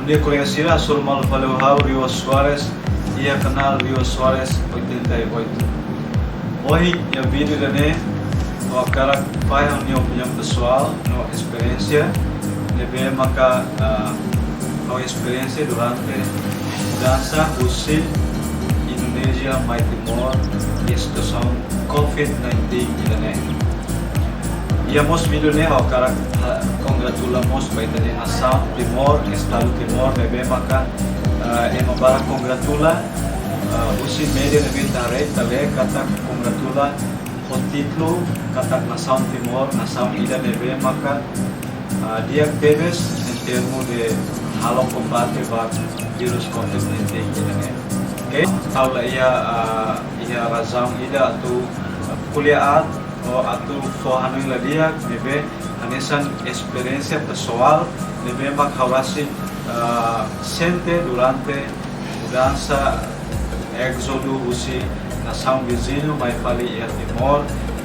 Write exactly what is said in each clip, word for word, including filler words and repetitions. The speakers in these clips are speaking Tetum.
Ida kolega sira, hasoru malu fali ho ha'u Rio Soares, iha kanál Rio Soares oitenta e oito. Ohin iha vídeo ida-ne'e, ha'u hakarak fahe ha'u-nia opiniaun pesoál no esperiénsia, ne'ebé maka, ah, ha'u esperiénsia durante mudansa husi Indonézia mai Timor, iha situasaun covid nineteen ida-ne'e. Iha mós vídeo ne'e ha'u hakarak, ah, kongratula mós ba ita-nia nasaun Timor, Estadu Timor, ne'ebé maka, ah, ema barak kongratula, ah, husi média ne'ebé ita haree, ita lee katak kongratula ho títulu katak nasaun Timor, nasaun ida ne'ebé maka, ah, di'ak tebes em termo de halo kombate ba vírus covid nineteen ida-ne'e. Oke, ha'u la iha, ah, iha razaun ida atu, ah, ko'alia aat, ou atu fó hanoin la di'ak, ne'ebé hanesan esperiénsia pesoál, ne'ebé mak ha'u rasik, ah, sente durante mudansa, ézodu husi nasaun viziñu mai fali iha Timor,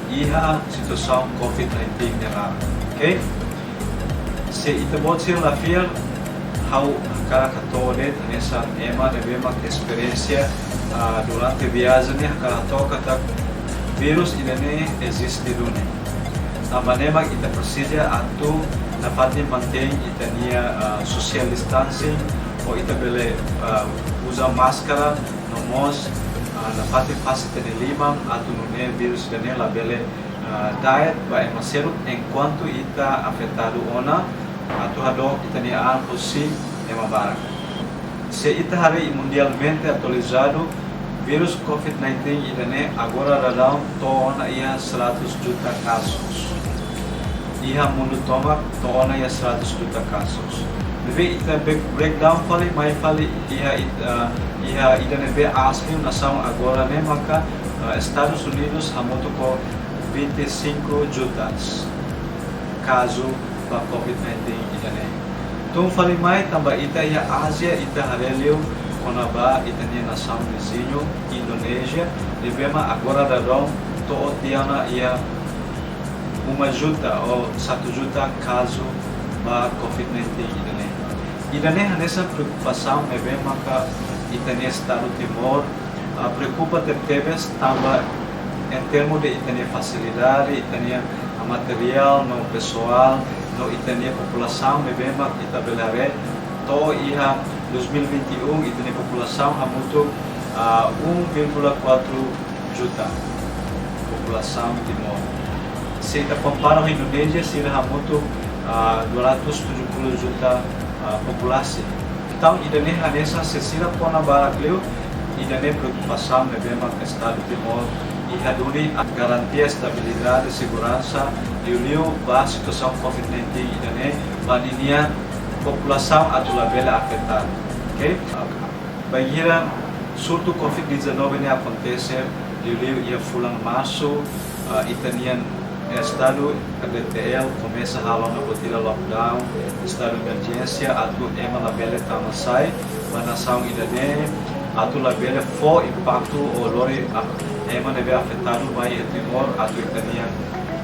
iha situasaun covid nineteen ne'e. Oke? Se ita-boot sira la fiar, ha'u hakarak hato'o de'it hanesan ema ne'ebé mak esperiénsia, ah, durante viajen ne'e, hakarak hato'o katak vírus ida-ne'e eziste duni. Tanba ne'e mak ita presiza atu nafatin mantein ita-nia, ah, social distancing, ou ita bele, ah, uza máskara, no mós, ah, nafatin fase ita-nia liman, atu nune'e vírus ida-ne'e labele, ah, da'et ba ema seluk, enkuantu ita afetadu ona, atu hadook ita-nia an husi ema barak. Se ita haree mundialmente atualizadu, vírus covid nineteen ida-ne'e agora daudaun to'o ona iha seratus juta kazus. Iha mundu tomak to'o ona iha seratus juta kazus. Ne'ebé ita break-, breakdown fali, mai fali iha it-, ah, iha ida ne'ebé aas liu, nasaun agora ne'e maka, ah, Estadus Unidus hamutuk ho vinte e cinco jutas kazu ba covid nineteen ida-ne'e. Tun fali mai tanba ita iha Ázia, ita haree liu kona-ba ita-nia nasaun viziñu Indonézia, ne'ebé mak agora daudaun to'o tiha ona iha uma juta ou satu juta kazu ba covid nineteen ida-ne'e. Ida-ne'e hanesan preokupasaun ne'ebé maka ita-nia Estadu Timor, ah, preokupa tebetebes tanba em termo de ita-nia fasilidade, ita-nia, ah, materiál no pesoál, no ita-nia populasaun ne'ebé mak ita bele haree to'o iha dois mil e vinte e um, ita-nia populasaun hamutuk, ah, um vírgula quatro juta populasaun Timor. Se ita kompara ho Indonézia, sira hamutuk, ah, dua ratus tujuh puluh juta, ah, populasi. Entaun, ida-ne'e hanesan se sira kona barak liu, ida-ne'e preokupasaun ne'ebé mak Estadu Timor iha duni atu garantia estabilidade, seguransa, liuliu ba situasaun covid nineteen ida-ne'e, ba ninia populasaun atu labele afetadu. Oke? Bainhira surtu covid dezanove ne'e akontese, liuliu iha fulan Marsu, ah, ita-nia Estadu D T L komesa halo ona buat ida lockdown, estadu emerjénsia, atu ema labele tama sai ba nasaun ida-ne'e, atu labele fó impaktu ou lori, ah, ema ne'ebé afetadu mai iha Timor, atu ita-nia,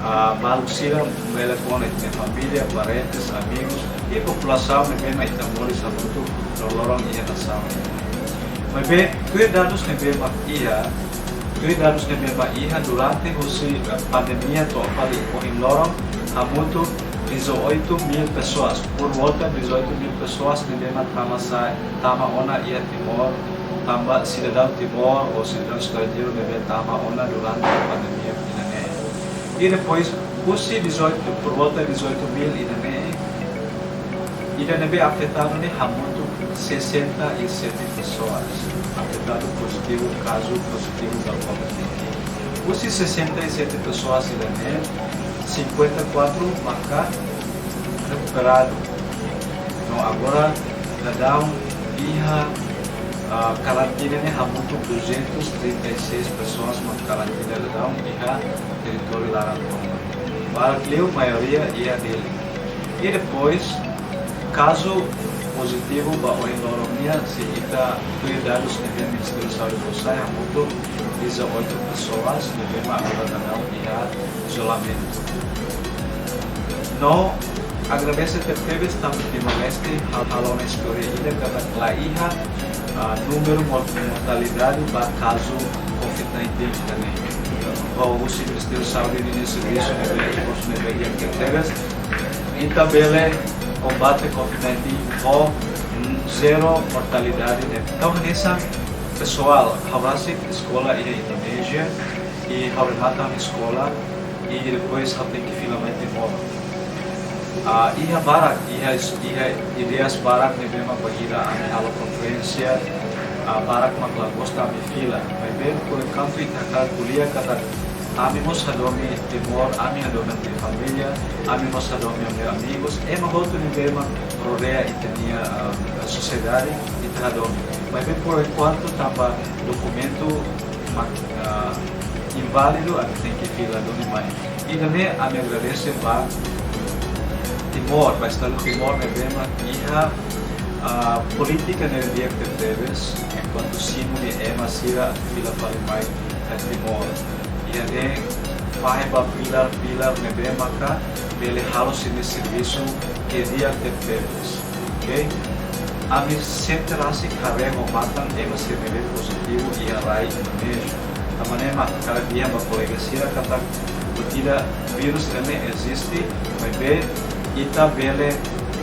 ah, maluk sira bele kona ita-nia família, parentes, amigos, i populasaun ne'ebé mak ita moris hamutuk loroloron iha nasaun. Maibé, tuir dadus ne'ebé mak iha, tuir dadus ne'ebé mak iha durante husi, eh, pandemia to'o fali ohin loron, hamutuk dezoito mil pessoas, por volta dezoito mil pessoas ne'ebé mak tama sai, tama ona iha Timor, tanba sidadaun Timor ou sidadaun estranjeiru ne'ebé tama ona durante pandemia ida-ne'e. I depois, husi dezoito, por volta dezoito mil ida-ne'e, ida ne'ebé afetadu ne'e hamutuk sessenta e sete pessoas. Afetadu pozitivu, kazu pozitivu ba covid nineteen. Husi sessenta e sete pessoas ida-ne'e, cinquenta e quatro maka rekuperadu. No agora daudaun iha, ah, karantina ne'e hamutuk duzentos trinta e seis pessoas mak karantina daudaun iha territóriu laran Timor. Barak liu maioria iha Dili. I depois, kazu pozitivu ba ohin loron nian, se ita tuir dadus ne'ebé Ministériu Saúde fó sai, hamutuk dezoito pessoas ne'ebé mak agora daudaun iha izolamentu. No Agradese tebetebes tanba Timor-Leste hal-, halo ona istória ida katak la iha, ah, númeru mor-, mortalidade ba kazu covid nineteen ida-ne'e. Ho husi Ministériu Saúde ninia servisu ne'ebé, esforsu ne'ebé di'ak tebetebes, ita bele kombate covid nineteen ho, mm, zero mortalidade ne'e. Entaun, hanesan pesoál, ha'u rasik eskola iha Indonézia, i ha'u remata ha'u-nia eskola, i depois ha'u tenke fila mai Timor. Ah, iha barak, iha is-, iha ideias barak ne'ebé mak bainhira ami halo konferénsia, ah, barak mak la gosta ami fila. Maibé, por enquanto, ita hakarak ko'alia katak ami mós hadomi Timor, ami hadomi ami-nia família, ami mós hadomi ami-nia amigos, ema hotu ne'ebé mak rodeia ita-nia, ah, sosiedade, ita hadomi. Maibé, por enquanto, tanba dokumentu mak, ah, inválidu, ami tenke fila duni mai. Ida-ne'e ami agradese ba Timor, ba Estadu Timor ne'ebé mak iha, ah, polítika ne'e di'ak tebetebes, enkuantu simu nia ema sira atu fila fali mai, eh, Timor. Ida-ne'e fahe ba pilar-pilar ne'ebé maka bele halo sira-nia servisu ke di'ak tebetebes. Oke? Ami sente rasik haree ho matan ema sira ne'ebé pozitivu iha rai Indonézia. Tanba ne'e mak hakarak dehan ba kolega sira katak buat ida, vírus ida-ne'e eziste, maibé ita bele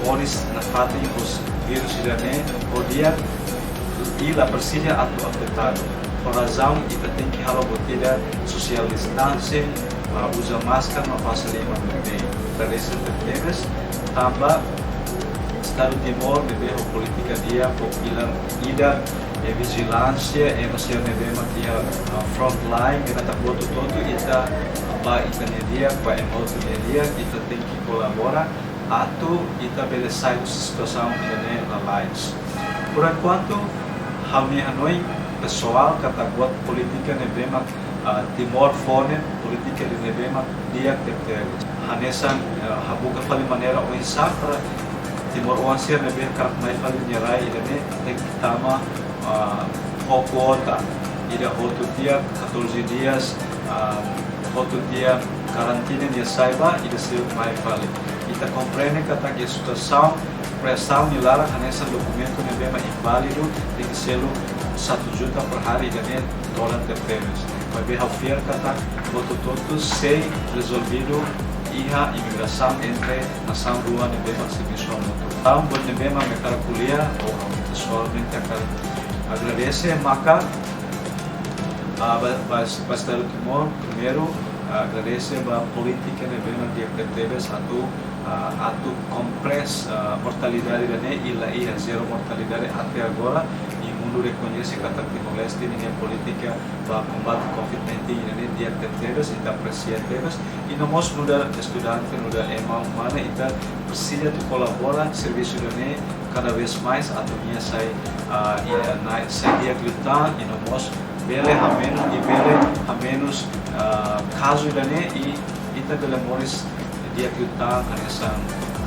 moris nafatin ho vírus ida-ne'e ho di'ak i la presiza atu afetadu. Ho razaun ita tenke halo buat ida social distancing, ah, uza máskara no fase liman ne'ebé. Agradese tebetebes, tanba Estadu Timor ne'ebé ho polítika di'ak, ho pilar ida, eh, vijilánsia, ema sira ne'ebé mak iha, ah, front line, ne'e katak buat hotu-hotu ita, ba ita-nia di'ak, ba ema hotu nia di'ak, ita tenke kolabora atu ita bele sai husi situasaun ida-ne'e lalais. Por enquanto, ha'u-nia hanoin pesoál katak buat polítika ne'ebé mak, ah, Timor fó ne'e, polítika ida ne'ebé mak di'ak tebetebes. Hanesan, eh, habuka fali maneira oinsá para timoroan sira ne'ebé hakarak mai fali nia rai ida-ne'e tenke tama, ah, ho kuota, ida hotu tiha catorze dias, ah, hotu tiha karantina nia sai ba, ida seluk mai fali. Ita komprende katak iha situasaun presaun nia laran, hanesan dokumentu ne'ebé mak inválidu, tenke selu satu juta per hari, ida-ne'e todan tebetebes. Maibé ha'u fiar katak buat hotu-hotu sei rezolvidu iha imigrasaun entre nasaun rua ne'ebé mak servisu hamutuk. Entaun, buat ne'ebé mak ami hakarak ko'alia, ou ha'u pesoalmente hakarak agradese, maka, ah, ba, ba, ba Estadu Timor, primeiru, ah, agradese ba polítika ne'ebé mak di'ak tebetebes atu, ah, atu kompresa, ah, mortalidade ida-ne'e i la iha, zero mortalidade até agora, i mundu rekoñese katak Timor-Leste ninia polítika ba kombate covid nineteen ida-ne'e di'ak tebetebes, ita apresia tebes, i no mós nu'udar estudante, nu'udar ema umana, ita presiza atu kolabora servisu ida-ne'e kada vez mais atu nia sai, ah, i, ah, na, sai di'ak liután, i no mós bele hamenus, i bele hamenus, ah, kazu ida-ne'e, i ita bele moris di'ak liután, hanesan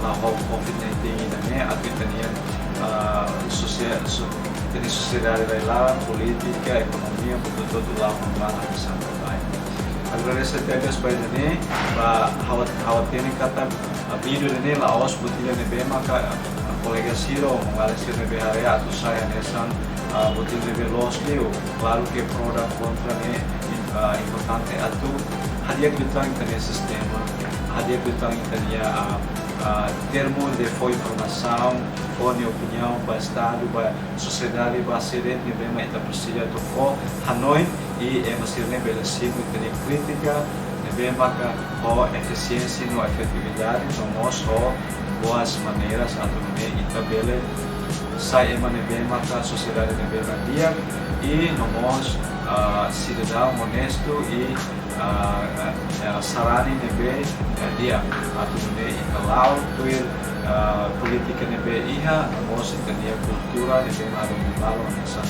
la ho covid nineteen ida-ne'e, atu ita-nia, ah, sosia-, so-, ita-nia sosiedade rai-laran, polítika, ekonomia, buat hotu-hotu la'o malu hanesan baibain. Agradese tebes ba ida-ne'e, ba ha'u, ha'u hatene katak, ah, vídeo ida-ne'e la'ós buat ida ne'ebé maka, ah, kolega sira ou maluk sira ne'ebé haree atu sai hanesan, ah, buat ida ne'ebé loos liu. Klaru ke pro dan kontra ne'e, ah, importante atu hadi'a liután ita-nia sistema, hadi'a liután ita-nia, ah, ah, termu de fó informasaun, fó nia opiniaun ba Estadu, ba sosiedade, ba sira ne'ebé mak ita presiza atu fó hanoin, i ema sira-ne'e bele simu ita-nia krítika ne'ebé maka ho efisiénsia no efetividade, no mós ho boas maneiras atu nune'e ita bele sai ema ne'ebé maka sosiedade ne'ebé mak di'ak, i no mós, ah, sidadaun onestu i, ah, ah, sarani ne'ebé, eh, di'ak, atu nune'e ita la'o tuir, ah, polítika ne'ebé iha, no mós ita-nia kultura ne'ebé mak ladún balu hanesan